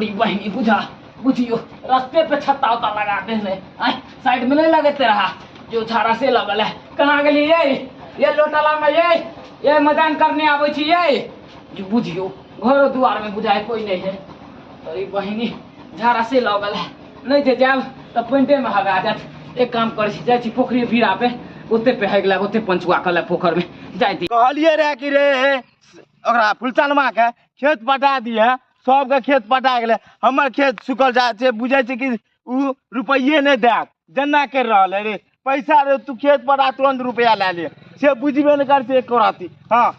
तोरी बहिनी बुझा बुझियो रास्ते पे छत्ता उत्ता लगा देने आय साइड में नहीं लगते रहा जो झाड़ा से लगल है। कहाँ गेली ये लोटाला में ये मैदान करने आबै छी ये जो बुझियो घरो दुआर में बुझाए कोई नहीं है। तोरी बहिनी झाड़ा से लगल है नहीं जे जायब तऽ पेंटे में हगा जात। एक काम करै छी जाइ छी पोखरी भीड़ा पे ओते पे हेगला ओते पंचुआ कल पोखर में जाय दी। कहलिए रे कि रे ओकरा फुलचनमा के खेत पटा दिए, सबके खेत पटा गेलै, हमर खेत सुखल जाइ छै, बुझै छै कि उ रुपैये नहि देत, जेना करि रहल है रे पैसा रे तू खेत पटा तुरंत रुपया लए ले, से बुझबे नहि करै छै एको राति। हँ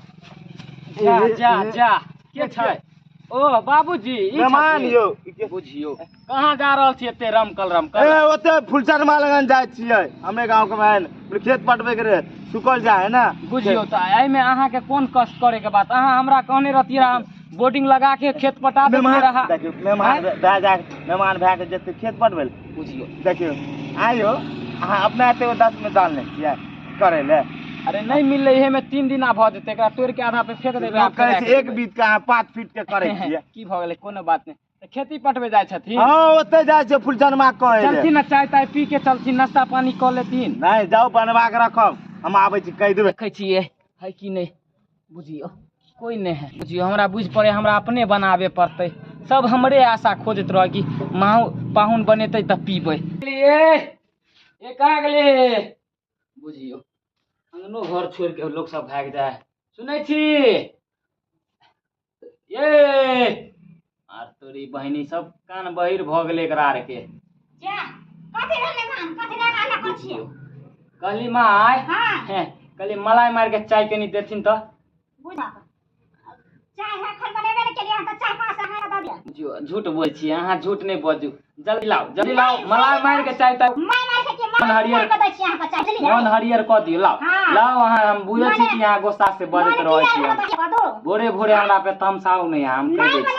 जा जा जा के छै ओ बाबूजी मेहमान यौ बुझियो कहाँ जा रहल छी एते रमकल रमकल? ए ओते फुलचनमा लगन जाइ छियै, हमरे गाँव के मेहन खेत पटबै के रे सुखल जाइ है ना। बुझियो तऽ एहिमे अहाँके कोन कष्ट करे के बात, अहाँ हमरा कहने रहतियै हम बोर्डिंग लगा के खेत पटा देतियै रहा। देखियौ मेहमान भए जा मेहमान भए के जेतै खेत पटबै लए। बुझियो देखियौ आइयो अहाँ अपना एते 10 में दाल नहि छियै करै लए। अरे नहीं मिललै एहे में 3 दिना भऽ जेतै, एकरा तोड़ि के आधा पे फेंक देबै। करै छै एक बीत के अहाँ 5 फीट के करै छियै की भऽ गेलै? कोनो बात नहि। तऽ खेती पटबै जाइ छथिन? हँ ओतै जाइ छै फुलचनमा कहै लए। चलथिन ना चाय ताय पी के चलथिन, नाश्ता पानी कऽ लेथिन। नहि जाउ बनवा के रखब, हम आबै छी कहि देबै। देखै छियै है कि नहि बुझियो कोई नहीं है। बुझियो हमरा बुझि पड़े हमरा अपने बनाबे पड़तै, सब हमरे आशा खोजैत रह कि माहु पाहुन बनेतै तऽ पीबै। ए कहाँ गेलै? बुझियो अंगनो घर छोड़ि के लोक सब भागि जाय। सुनै छी ये आर तोरी बहिनी सब कान बहिर भऽ गेलै एकरा आर के। कहली माय कहली मलाई मारि के चाय कनी देथिन तऽ। झूठ बोल छी अहाँ, झूठ नहीं बजू, जल्दी लाओ जल्दी लाओ मलाई मारि के चाय। मन हरियर कऽ दियौ, लाओ लाओ। अहाँ हम बुझै छी कि अहाँ गुस्सा से बजैत रहै छी, भोरे भोरे हमरा पे तमसाउ नहि, हम कहि दै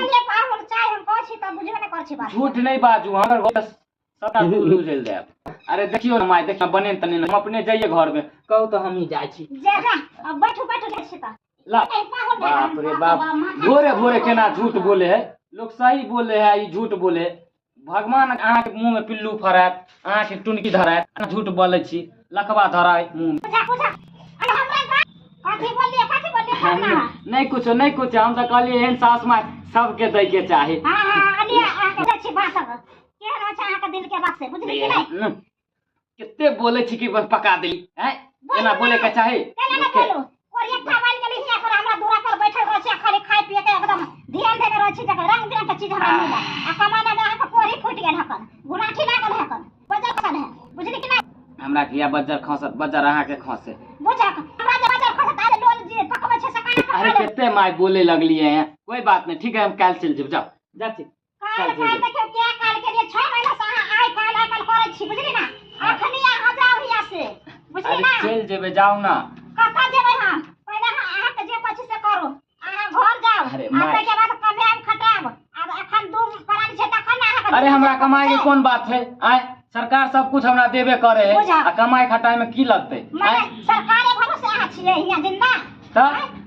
छी झूठ नहीं बाजू, हमर सबटा दूध उजल देब। अरे देखियौ ने माय, देखियौ बने तने हम अपने जाइए घर में, कहू तऽ हमही जाइ छी। बाप रे बाप, भोरे भोरे केना झूठ बोले है लोग, सही बोले है ई झूठ बोले। भगवान अहाँ के मुंह में पिल्लू फरायत, अहाँ के टुनकी धरायत, झूठ बोले छी, लकवा धराय मुंह में। नहीं कुछ नहीं कुछ, हम तऽ कहलियै एहन सास माय सबके दै के चाही। कते बोले छी कि बस पका देली हैं, एना बोले के चाही। हमरा किया बज्जर खसत, बज्जर अहाँ के खसे। अरे कते माय बोले लगलिए हैं, कोई बात नहीं ठीक है, हम काल्हि चलि जेब। जाओ जा छी चलि जेबै, जाउ ना। अरे हमरा कमाई के कोन बात है? आय सरकार सब कुछ हमरा देबे करे है, आ कमाई खटाई में की लगते?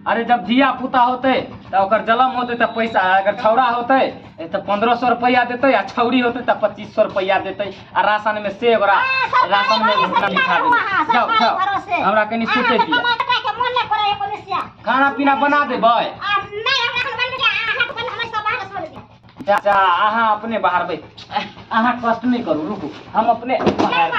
अरे जब धिया पुता होते तो ओकर जन्म होते तो पैसा, अगर छौड़ा होते तो 1500 रुपया देते, आ छौड़ी होते तो 2500 रुपया देते, आ राशन में से ओकरा राशन में लिखा देते। जाओ जाओ हमरा कनी सोचे दिया, खाना पीना बना देबै। जा अहाँ अपने बाहर बैठ, अहाँ कष्ट नहीं करू, रुकू हम अपने बाहर।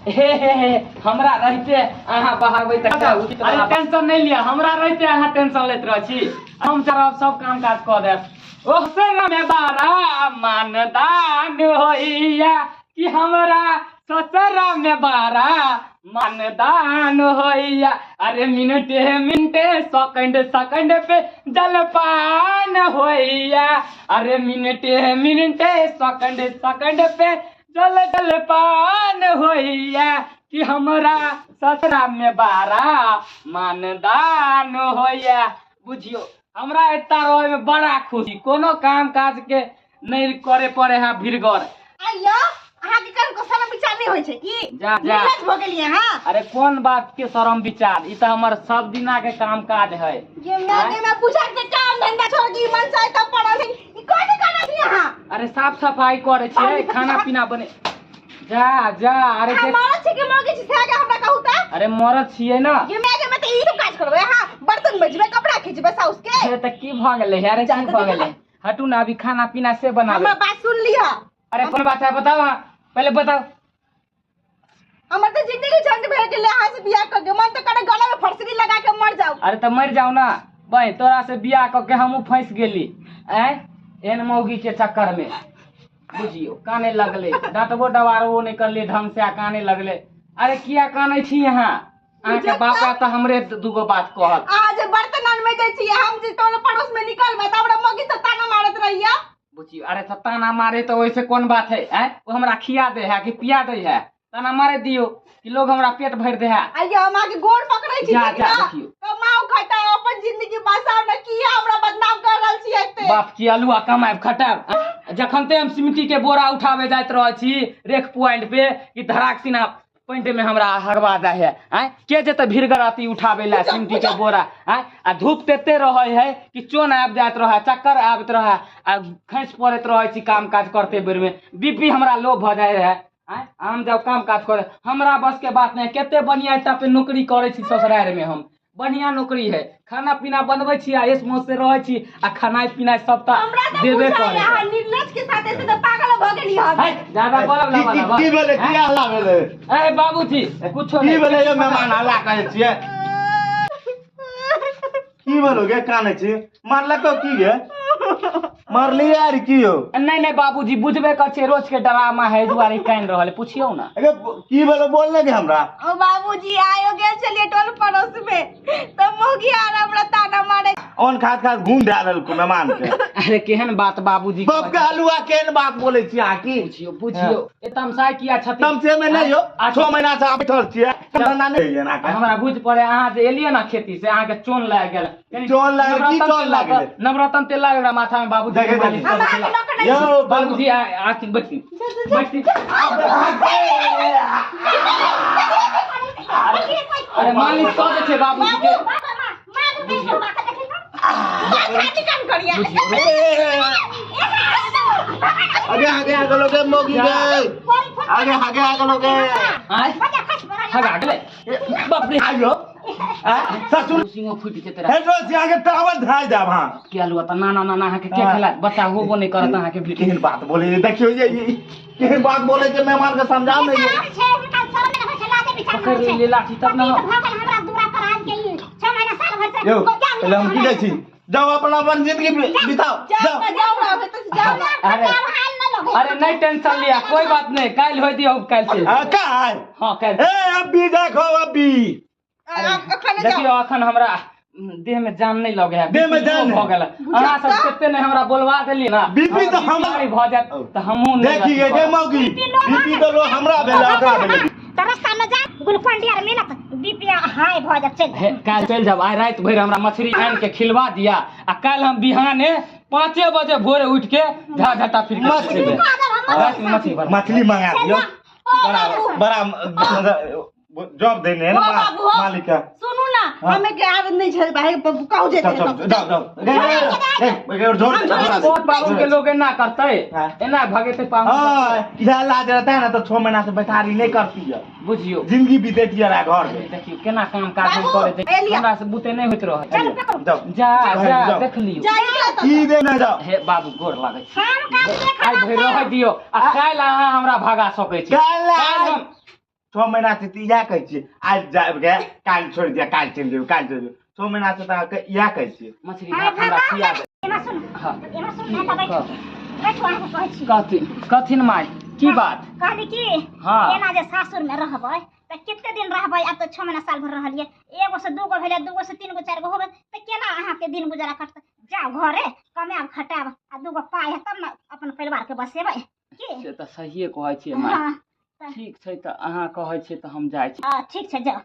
हे हे हे हमरा रहते अहाँ बाहर बैठ। अरे टेंशन नहीं लिया, हमरा रहते अहाँ टेंशन लेत रह छी, हम चलब सब काम काज कऽ देब। ओ से में बारा मानदान होइया कि हमरा ससुरा में बारा मानदान होइया। अरे मिनटे मिनटे सेकंड सेकंड पे जलपान होइया, अरे मिनटे मिनटे सेकंड सेकंड पे जल जलपान होइया कि हमरा ससुरा में बारा मानदान होइया। बुझियो हमरा एता रहे में बड़ा खुशी, कोनो काम काज के नहीं करे पड़े है भीड़गड़। अहाँ के शरम विचार नहीं होय छै की? जा जा निर्लज भ गेलियै अहाँ। अरे कोन बात के शरम विचार, ई त हमर सब दिना के काम काज है। ये मैं पूछा के काम धंधा छोड़ के मन चाहे तब पड़ल है। ई कोन करना छी अरे साफ सफाई करे छियै, खाना पीना बने। जा जा। अरे मरद छै कि मौगी छै से आगे हमरा कहू त। अरे मरद छियै ना। ये मैं के मैं त ई सब काज करबै, हां बर्तन मजबै, कपड़ा खींचबै साउस के। अरे त की भ गेलै? अरे की भ गेलै? हटू ना, अभी खाना पीना से बनाबे। हमर बात सुन लिहा। अरे कोन बात है बताओ, पहले बताओ। हमर त जिंदगी झंड भे गेलै अहाँ से बियाह क के, मन त करे गला में फरसरी लगा के मर जाऊ। अरे त मर जाऊ ना बे, तोरा से बियाह क के हमहू फंस गेली ऐ एहन मौगी के चक्कर में। बुझियो काने लगले, डांटबो डबारबो नहीं करलिए ढंग से, आ काने लगले। अरे किया काने छी अहाँ? अहाँके बापा तऽ हमरे दूगो बात कहत। अहाँ जे बर्तन आनमे जाइ छियै, हम जे टोल पड़ोस में निकलबै तऽ हमरा मौगी से ताना मारत रहिया। बुझियो अरे तऽ ताना मारे तऽ ओहिसे कोन बात है? आँय ओ हमरा खिया दे है कि पिया दे है? ताना मारे दियो कि लोग हमरा पेट भरि दे है। आइयो हम अहाँके गोड़ पकड़ै छी। जा जा देखियो कमाओ खटाओ अपन जिंदगी बसाओ न, किया हमरा बदनाम कर रहल छी एते? बाप की अलुआ कमायब खटायब। जखन ते हम सिमटी के बोरा उठावे जाइत रहै छी रेख पॉइंट पे कि धराक सिना पैंट में हमरा हगवा जाय है। आँय के जेतै भीड़गर अथी उठावे ला सिमटी के बोरा? आँय आ धूप तेते रहै है कि चोन आबि जाइत रहै, चक्कर आबैत रहै आ खसि पड़ैत रहै छी काम काज करते बेर में। बीपी हमरा लो भऽ जाइ है। आँय हम जब काम काज करे हमरा बस के बात नहीं। कते बढ़िया एकटा पे नौकरी करै छी ससुरारि में, हम बढ़िया नौकरी है, खाना पीना बनबै छी आ ऐश मौज से रहै छी आ खाना पीना सबटा देबे करे। अहाँ निर्लज के साथ ऐसे तऽ पागल भऽ गेली हम। है ज्यादा बोलब ना बोलब। की भेलै? की हल्ला भेलै? ए बाबूजी कुछो की भेलै यो मेहमान हल्ला करै छियै? की भेलो गे कानै छी? मारलको की गे? मारली यार की हो? नहीं नहीं बाबूजी बुझबे कर छियै, रोज के ड्रामा है दुआरे कान रहल, पुछियौ ना। अरे की भेलो बोल ने गे हमरा। ओ बाबूजी आयो गेल छलियै टोल पड़ोस में तऽ मौगी आर हमरा ताना मारे। ऑन खात खात घूम दए देलको मेहमान के। अरे केहन बात बाबूजी? बाप के हलुआ केहन बात बोलै छी अहाँ? की पुछियौ पुछियौ ए तमसाय किया छथिन? तमसे में नहीं हो, 6 महीना से बैठल छियै, धंधा नहीं होइए ना। हमरा बुझ पड़े अहाँ जे एलियै ना खेती से अहाँके चोन लागि गेल। चोन लागि की चोन लागि गेल? नवरत्न तेल लागि गेल माथा में बाबूजी। यौ बाबूजी आखिर बैठी बैठी। अरे मालिश कऽ दै छै बाबूजी के। आगे आगे आगे लोगे मौगी गे, आगे आगे आगे लोगे। हगा गेलै बाप रे। आइयो ससुर सिंहो फूटि जेतै। हे रोज आगे टावल धाइ देब। हां की आलू त ना ना ना अहाँ के के खेला बच्चा होबो नहीं करत अहाँ के भी। केहन बात बोले देखियो ये केहन बात बोले जे मेहमान के समझाओ नहीं। पकड़ ले लाठी तब ना। यो पहले हम की जाइ छी, जाओ अपना अपन जिंदगी बिताओ। जाओ जाओ। अरे नहीं टेंशन लिया कोई बात नहीं, काल हो दियो काल से। हां काल? हां काल। ए अभी देखो अभी देखियो अखन हमरा देह में जान नहीं लगे है, देह में जान भ गेल। अहाँ सब कते नहीं हमरा बोलवा देली ना, बीपी तो हमरा भ जात त हमहु नहीं। देखिए गे मौगी बीपी तो लो हमरा भेल ओकरा भेल। त रास्ता में जा ग्लूकोन डी आर मिलत, बीपी हाई भ जात। चल काल चल जाब, आइ रात भरि हमरा मछली आनि के खिलवा दिया आ काल हम बिहाने 5 बजे भोरे उठ के झा झटा फिर के मछली मछली मंगा दियो। बड़ा बड़ा जॉब देने है ना मालिक का। सुनू ना हमें के आदत नहीं छै भाई कहू जे जाओ जाओ ए बाबू के लोग एना करतै, एना भगेतै पाहुन। हां इधर लाज रहता है ना तो 6 महीना से बैठारी नहीं करती है। बुझियो जिंदगी बीतती है घर में। देखियो केना काम काज करे छै, हमरा से बुते नहीं होइत रहै। जाओ जा जा देख लियो की देने जाओ। हे बाबू गोर लागै छी, आइ भरि रहै दियो आ काल्हि अहाँ हमरा भगा सकै छी। काल्हि 6 महीना से तऽ इएह कहै छियै, आज जायब गे काल्हि छोड़ि दिअ, काल्हि चलि जेबै, काल्हि चलि जेबै। 6 महीना से तऽ अहाँके इएह कहै छियै। मछली भात हमरा खिया दे। कथिन माय की बात कहली कि एना जे सासुर में रहबै तऽ कते दिन रहबै? आब तऽ 6 महीना साल भर रहलियै, एगो से 2 गो भेलै, 2 गो से 3 गो 4 गो होबै तऽ केना अहाँके दिन गुजारा कटतै? जाउ घरे कमायब खटायब आ 2 गो पाइ हैत तब ने अपन परिवार के बसेबै। की से तऽ सहिए कहै छियै माय। ठीक छै तऽ अहाँ कहै छियै तऽ हम जाइ छी। ठीक छै जाउ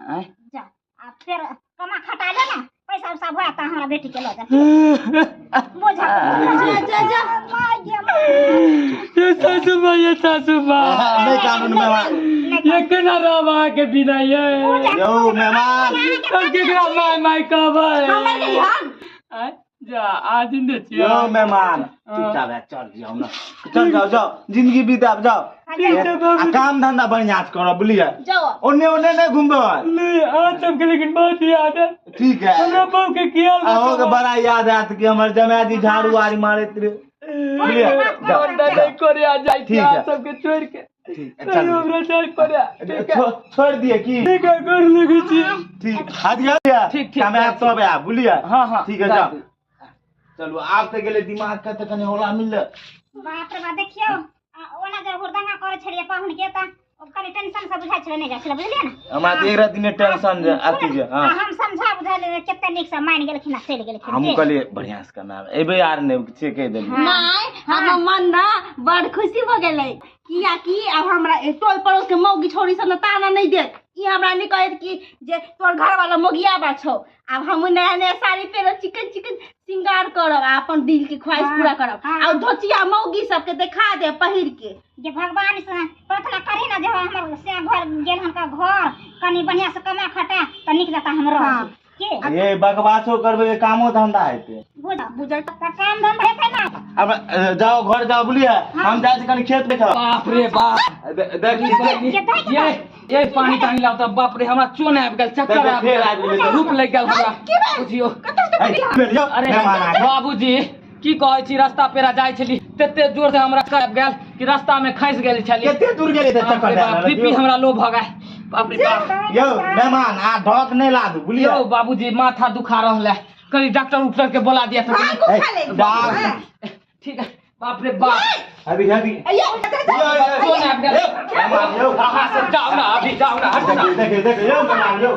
जाउ आ फेर कमा खटा ले ना, पैसा उसा भए तऽ हमरा बेटी के लऽ जा। बुझ जा जा ये सासू माँ, ये सासू माँ नहीं कानून मेहमान ये केना रहब अहाँ के बिना? ये यौ मेहमान हम केकरा माय माय कहबै? जा आ जिंदे छियै। यो मेहमान चुपचाप है, चल जाओ ना, चल जाओ, जाओ जिंदगी बिताब जाओ। आ काम धंधा बढ़िया से करो, बुझलिए? जाओ। ओने ओने नहीं घूमबो। नहीं, आज सबके लेकिन बहुत याद है। ठीक है। हमरा बहू के किया अहो के बड़ा याद आयत कि हमर जमाई जी झाड़ू आरी मारैत रहे, बुझलिए? जाओ, नहीं करे आ जाए। ठीक है। सबके छोड़ के ठीक है, नहीं, चल। हमरा जाए पड़े। ठीक है। छोड़ दिए की? ठीक है, कर लगे छी। ठीक, हाथ गया। ठीक, ठीक, समय ठीक। तब आयब, बुझलिए? हाँ, हाँ। ठीक है, जाओ, चलू। आब तऽ गेलै दिमाग के तऽ कनि हौला मिललै। बाप रे बाप, देखियौ, आ ओना जे हुरदंगा करै छलियै पाहुन के तऽ ओ कनि टेंशन से बुझाइ छलै, नहि जाइ छलै, बुझलियै ने? हमरा तऽ एक राति टेंशन जे अथी जे, आ हँ। हम समझा बुझा लेलियै, कते नीक से मानि गेलखिन आ चलि गेलखिन। हमहूँ के? कहलियै बढ़िआँ से कमायब, एबै आर नहि से कहि देलियै। माय, हमर मन ना बड़ खुशी भऽ गेलै, कियाकि आब हमरा ए टोल पड़ोस के मौगी छोरी सब ने ताना नहीं देत। ई हमरा नहीं कहत कि जे तोर घर वाला मौगिया बा छौ। आब हम नया नया साड़ी पहिरब, चिकन चिकन श्रृंगार करब आ अपन दिल के ख्वाहिश पूरा करब आ धोचिया मौगी सबके देखा दे पहिर के। जे भगवान से प्रार्थना करी ना जे हमर से घर गेल हन का घर कनि बढ़िया से कमा खटा तऽ नीक जकाँ हम रहब। के ये बकवासो करबै तऽ कामो धंधा हेतै? बुझ बुझल। तऽ काम धंधा हेतै ना। अब जाओ, घर जाओ, बुझलिए? हम जाइ छी कनि खेत देखब। बाप रे बाप। देख। ये ये पानी तानी लाओ तऽ। बाप रे, हमरा चोन आबि गेल, चक्कर देखो, आबि फेर आबि गेल, गेलै। रूप लागि गेल हमरा, बुझियौ। अरे मेहमान आ गेल। बाबूजी, की कहै छी, रास्ता पेरा जाइ छली, तते जोर से हमरा चक्कर आबि गेल कि रास्ता में खसि गेल छली। कते दूर गेलै तऽ बाप चक्कर रे दए बाप, देलक बीपी यौ? हमरा लो भऽ गेल, बाप रे बाप। यौ मेहमान, आ ढक नहि लादू, बुझलिए? यौ बाबूजी, माथा दुखा रहल है, कनि डॉक्टर उक्टर के बोला दिया तऽ। भांग खा ले। डाक- ठीक है, बाप रे बाप। अभी अभी चोन आबि गेल। मेहमान यौ। अहाँ सब जाउ ना, अभी जाउ ना, हटू ना। देखिए देखिए यौ मेहमान यौ।